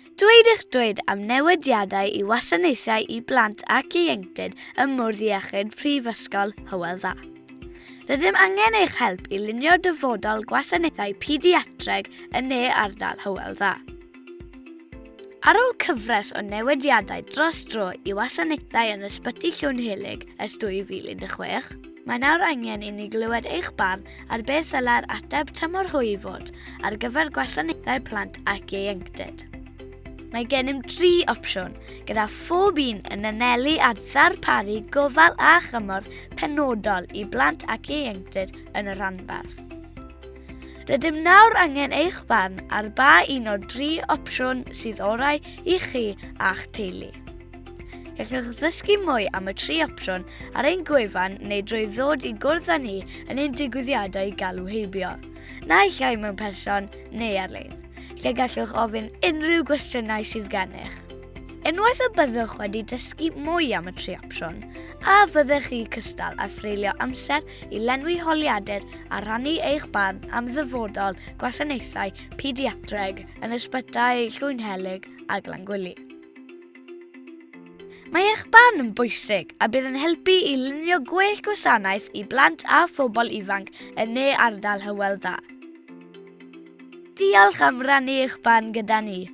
Dweud eich dweud am newidiadau i wasanaethau i blant ac ieuenctid ym Mwrdd Iechyd Prifysgol Hywel Dda. Rydym angen eich help i lunio dyfodol gwasanaethau pediatreg yn ne ardal Hywel Dda. Ar ôl cyfres o newidiadau dros dro i wasanaethau yn Ysbyty Llwynhelyg ers 2016, mae nawr angen i ni glywed eich barn ar beth ddylai'r ateb tymor hwy fod ar gyfer gwasanaethau plant ac ieuenctid. Mae gennym dri opsiwn, gyda phob un yn anelu at ddarparu gofal a chymorth penodol i blant ac ieuenctid yn y rhanbarth. Rydym nawr angen eich barn ar ba un o'r dri opsiwn sydd orau i chi a'ch teulu. Gallwch ddysgu mwy am y tri opsiwn ar ein gwefan neu drwy ddod i gwrdd â ni yn ein digwyddiadau galw heibio, naill ai mewn person neu ar-lein, lle gallwch ofyn unrhyw gwestiynau sydd gennych. Unwaith y byddwch wedi dysgu mwy am y tri opsiwn, a fyddech chi cystal â threulio amser i lenwi holiadur a rhannu eich barn am ddyfodol gwasanaethau pediatreg yn ysbytai Llwynhelyg a Glangwili? Mae eich barn yn bwysig a bydd yn helpu i lunio gwell gwasanaeth i blant a phobl ifanc yn ne ardal Hywel Dda. Diolch am rannu eich barn gyda ni.